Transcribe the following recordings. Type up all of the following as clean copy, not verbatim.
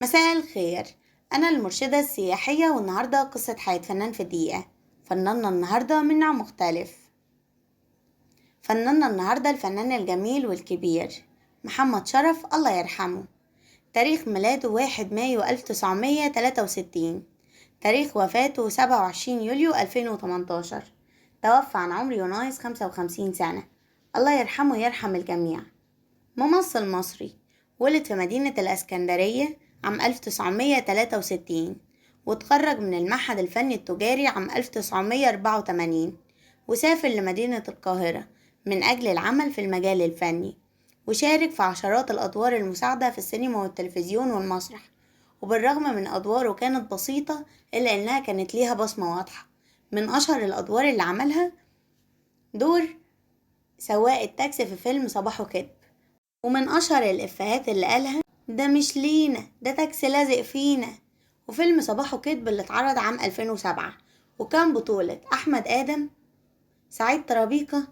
مساء الخير، أنا المرشدة السياحية، والنهاردة قصة حياة فنان في دقيقة. فناننا النهاردة من نوع مختلف. فناننا النهاردة الفنان الجميل والكبير محمد شرف، الله يرحمه. تاريخ ميلاده 1 مايو 1963، تاريخ وفاته 27 يوليو 2018. توفى عن عمر يناهز 55 سنة، الله يرحمه ويرحم الجميع. ممثل مصري، ولد في مدينة الإسكندرية عام 1963، وتخرج من المعهد الفني التجاري عام 1984، وسافر لمدينة القاهرة من أجل العمل في المجال الفني، وشارك في عشرات الأدوار المساعدة في السينما والتلفزيون والمسرح. وبالرغم من أدواره كانت بسيطة إلا إنها كانت ليها بصمة واضحة. من أشهر الأدوار اللي عملها دور سواق التاكسي في فيلم صباحه كدب، ومن أشهر الإفيهات اللي قالها ده مش لينا، ده تاكسي لازق فينا. وفيلم صباحه كدب اللي اتعرض عام 2007، وكان بطولة أحمد آدم، سعيد طرابيكة،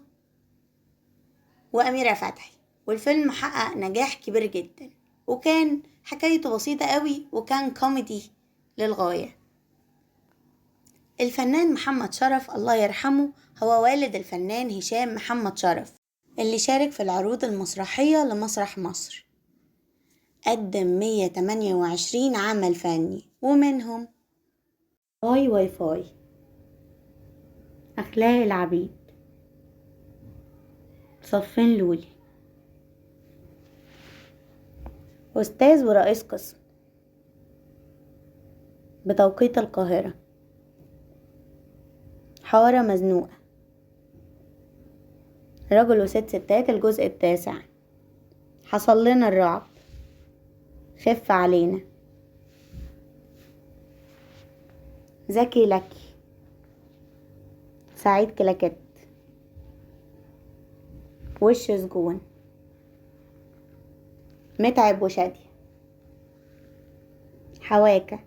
وأميرة فتحي. والفيلم حقق نجاح كبير جدا، وكان حكايته بسيطة قوي، وكان كوميدي للغاية. الفنان محمد شرف الله يرحمه هو والد الفنان هشام محمد شرف، اللي شارك في العروض المسرحية لمسرح مصر. قدم 128 عمل فني، ومنهم باي واي فاي، أخلاق العبيد، صفين لولي، أستاذ ورئيس قسم بتوقيت القاهرة، حارة مزنوقة، رجل وست ستات الجزء التاسع، حصل لنا الرعب، خف علينا، زكي لكي، سعيد كلاكت، وش سجون، متعب وشادية، حواكة،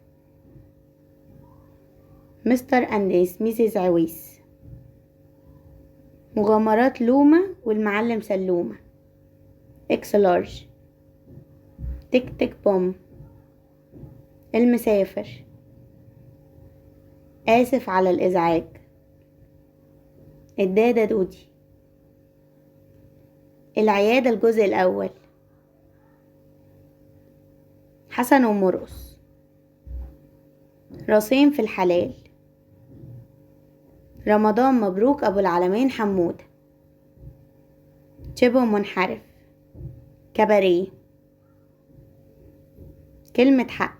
Mr and Mrs عويس، مغامرات لومة والمعلم سلومة، اكس لارج، تك تك بوم، المسافر، آسف على الإزعاج، الدادة دودي، العيادة الجزء الأول، حسن ومرقص، راسين في الحلال، رمضان مبروك أبو العلمين حمودة، شبه منحرف، كباريه، كلمة حق،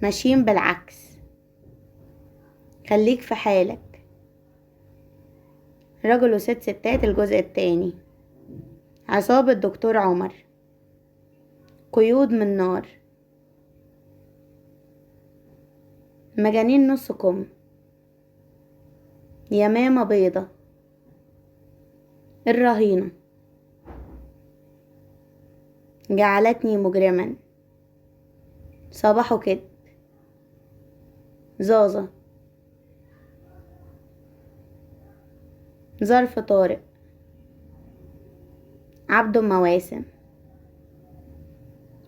ماشيين بالعكس، خليك في حالك، رجل وست ستات الجزء الثاني، عصابة دكتور عمر، قيود من نار، مجانين نص كم، يمامة بيضة، الرهينة، جعلتني مجرما، صباحه كده، زازة، ظرف طارق، عبده مواسم،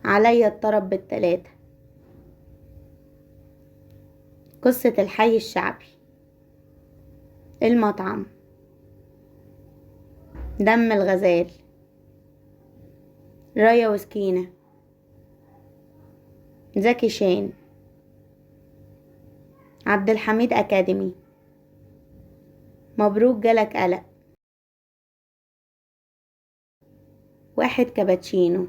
عليا الطرب بالتلاتة، قصة الحي الشعبي، المطعم، دم الغزال، رايا وسكينة، زكي شان، عبد الحميد أكاديمي، مبروك جالك قلق، واحد كابتشينو،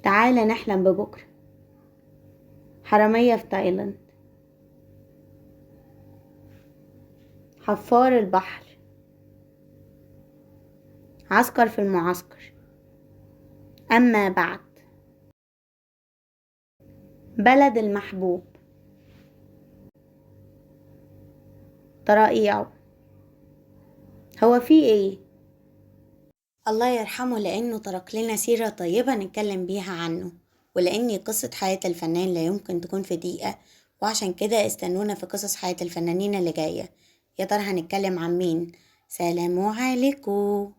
تعالى نحلم ببكرة، حرامية في تايلاند، حفار البحر، عسكر في المعسكر، أما بعد، بلد المحبوب، طرائعه، هو في ايه؟ الله يرحمه لأنه ترك لنا سيرة طيبة نتكلم بيها عنه، ولأن قصة حياة الفنان لا يمكن تكون في دقيقة، وعشان كده استنونا في قصص حياة الفنانين اللي جاية. يا ترى هنتكلم عن مين؟ سلام عليكم.